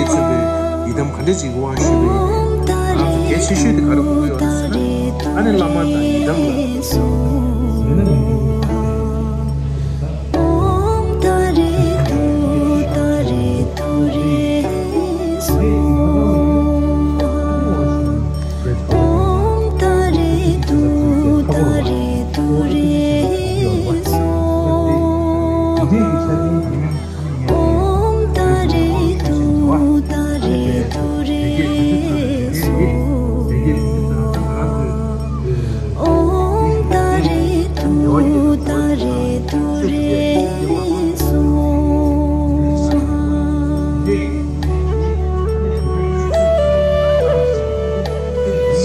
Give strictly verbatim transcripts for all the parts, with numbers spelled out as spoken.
མཚོན་པའི་ཡི་དམ་ག་འདྲ་ཅིག་དབང་ཞུས་པ་ཡིན། ང་ཚོ་གལ་ཆེ་ཤོས་དེ་ག་རེ་དགོས་ཀྱི་ཡོད་རེད་ཟེར་ན། ཨ་ནི་བླ་མ་དང་ཡི་དམ་ལ། ཨོཾ་ཏཱ་རེ་ཏུཏྟཱ་རེ་ཏུ་རེ་སྭཱ་ཧཱ། ཨོཾ་ཏཱ་རེ་ཏུཏྟཱ་རེ་ཏུ་རེ་སྭཱ་ཧཱ། ཨོཾ་ཏཱ་རེ་ཏུཏྟཱ་རེ་ཏུ་རེ་སྭཱ་ཧཱ། དཔེ་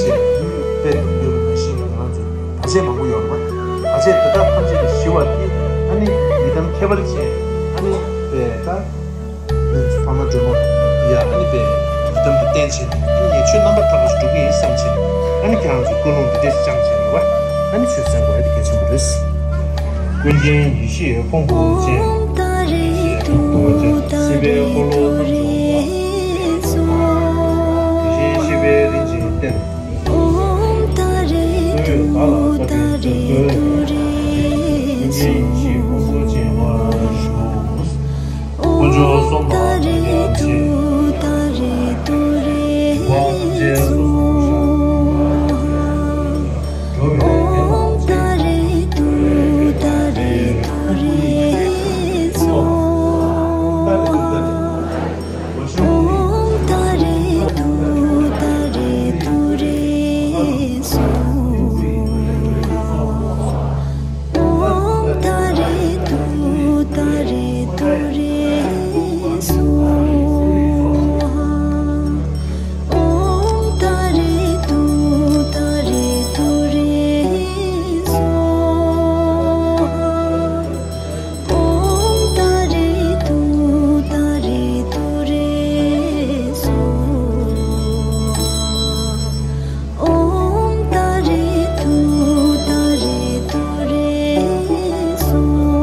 ཡོད་པ་ནང་བཞིན་ང་ཚོ་བར་ཆད་མང་པོ་ཡོད་རེད་པ། བར་ཆད་དེ་དག་ཐམས་ཅད་ལས་ཞི་བ་དེ་ཨ་ནི་ཡི་དམ་ཁྱད་པར་ཅན་ཨ་ནི་དཔེ་ད། ཕ་མ་གྲོལ་མ་ཡ་ཨ་ནི་པའི་ཡི་དམ་དུ་བསྟེན་བྱས་ནས་ཨ་ནི་ངས་ཆོས་རྣམ་པར་དག་པ་ཞིག་སྒྲུབ་ཀྱི་ཡིན་བསམ་བྱས་ནས་ཨ་ནི་ཁྱེད་རང་ཚོས་ཀུན་སློང་འདི་འདྲས་བཅངས་བྱས་ནས་བ་ཨ་ནི་ཆོས་གསན་དགོས་ཡ་དེ་གལ་ཆེན་པོ་རེད། ཀུན་མཁྱེན་ཡེ་ཤེས་ཕུང་པོ་ཅན། ཡེ་ཤེས་ཕུང་པོ་ཅན། སྲིད་པའི་འཁོར་ལོ་རྣམ་འཇོམས་པ། ཡེ་ཤེས་ཤེས་པའི་རིན་ཆེན་གཏེར། ཏཱ་རེ་ཏུཏྟཱ་རེ་ཏུ་རེ་སྭཱ་ཧཱ། དཀོན་མཆོག་གསུམ་ལ་ཕྱག་འཚལ་ལོ། འཇིགས་པ་ཐམས་ཅད་སོ་སོར་བཤགས། འགྲོ་བའི་དོན་དུ་ཏཱ་རེ་ཏུཏྟཱ་རེ་ཏུ་རེ་སྭཱ་ཧཱ། ཨོཾ་ཏཱ་རེ་ཏུཏྟཱ་རེ་ཏུ་རེ་སྭཱ་ཧཱ། ཨོཾ་ཏཱ་རེ་ཏུཏྟཱ་རེ་ཏུ་རེ་སྭཱ་ཧཱ། ཨོཾ་ཏཱ་རེ་ཏུཏྟཱ་རེ་ཏུ་རེ་སྭཱ་ཧཱ། ཨོཾ་ཏཱ་རེ་ཏུཏྟཱ་རེ་ཏུ་རེ་སྭཱ་ཧཱ། ཨོཾ་ཏཱ་རེ་ཏུཏྟཱ་རེ་ཏུ་རེ་སྭཱ་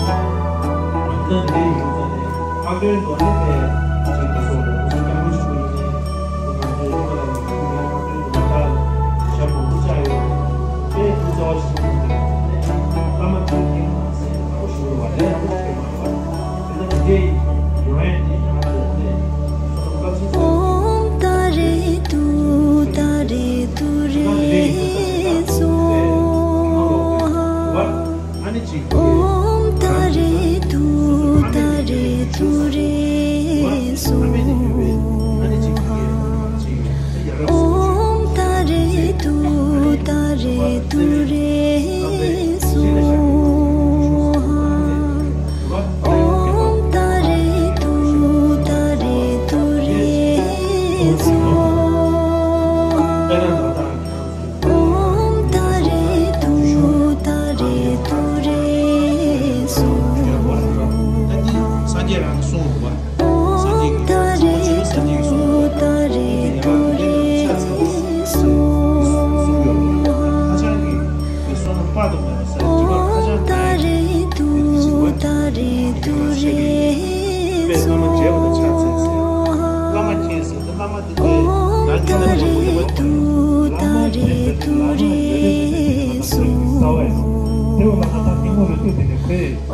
ཧཱ། ད་འདི་ཡིན་ཙང་ནས་ཨ་དོན་དོ་ནི་ནས་ཅིག་ཏུ་སོང་རེད། ང་ཚོ་སྐྱབས་མགོན་ཆེན་པོ་ཡིན་ནས་ང་ཚོ་ཡོང་བ་ལ་ཡིན་ན་ང་ཚོ་ཡོང་བ་ལ་ཡིན་ན་ཞབས་ཀྱི་ཨ་དོན་དོ་ལ་ད་ཞབས་ཀྱི་ཨ་ཅག་ཡོད་རེད། དཔེ་ཐུགས་རྩ་བ་ཞིག་བླ་མ་དེ་ཡིན་ན་ཟེར་ཡག་པོ་ཞུ་རུ་བ་ལས་ཡག་པོ་ཞུ་མ་རུ་བ། དེ་ལ་དེ་འདྲའི་ཡོང་ཡས་དེ་ཡང་ལ་ཡོང་ནས་ཨོཾ་ཏཱ་རེ་ཏུཏྟཱ་རེ་ཏུ་རེ་སྭཱ་ཧཱ། ཨོཾ་ཏཱ་རེ་ཏུཏྟཱ་རེ་ཏུ་རེ་སྭཱ་ཧཱ། ཨོཾ་ཏཱ་རེ་ཏུཏྟཱ་རེ་ཏུ་རེ་སྭཱ་ཧཱ། ཨོཾ་ཏཱ་རེ་ཏུཏྟཱ་རེ་ཏུ་རེ་སྭཱ་ཧཱ། ཨོཾ་ཏཱ་རེ་ཏུཏྟཱ་རེ་ཏུ་རེ་སྭཱ་ཧཱ། ཨོཾ་ཏཱ་རེ་ཏུཏྟཱ་རེ་ཏུ་རེ་སྭཱ་ཧཱ། ཨོཾ་ཏཱ་རེ་ཏུཏྟཱ་རེ་ཏུ་རེ་སྭཱ་ཧཱ། ཨོཾ་ཏཱ་རེ་ཏུཏྟཱ་རེ་ཏུ་རེ་སྭཱ་ཧཱ།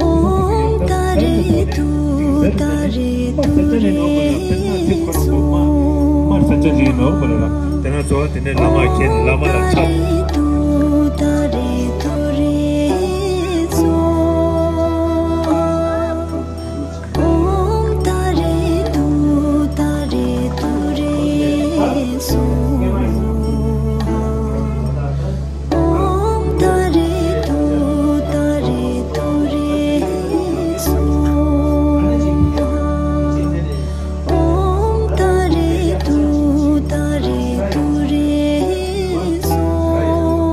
ཨོཾ་ཏཱ་རེ་ཏུཏྟཱ་རེ་ཏུ་རེ་སྭཱ་ཧཱ། དེ་ནས་གཙོ་བོ་དེ་ནས་བླ་མ་མཁྱེན། བླ་མ་ལ་ཕྱག་ཏུཏྟཱ་རེ་ཏུ་རེ་སྭཱ་ཧཱ། ཨོཾ་ཏཱ་རེ་ཏུཏྟཱ་རེ་ཏུ་རེ་སྭཱ་ཧཱ། ཨོཾ་ཏཱ་རེ་ཏུཏྟཱ་རེ་ཏུ་རེ་སྭཱ་ཧཱ། ཨོཾ་ཏཱ་རེ་ཏུཏྟཱ་རེ་ཏུ་རེ་སྭཱ་ཧཱ།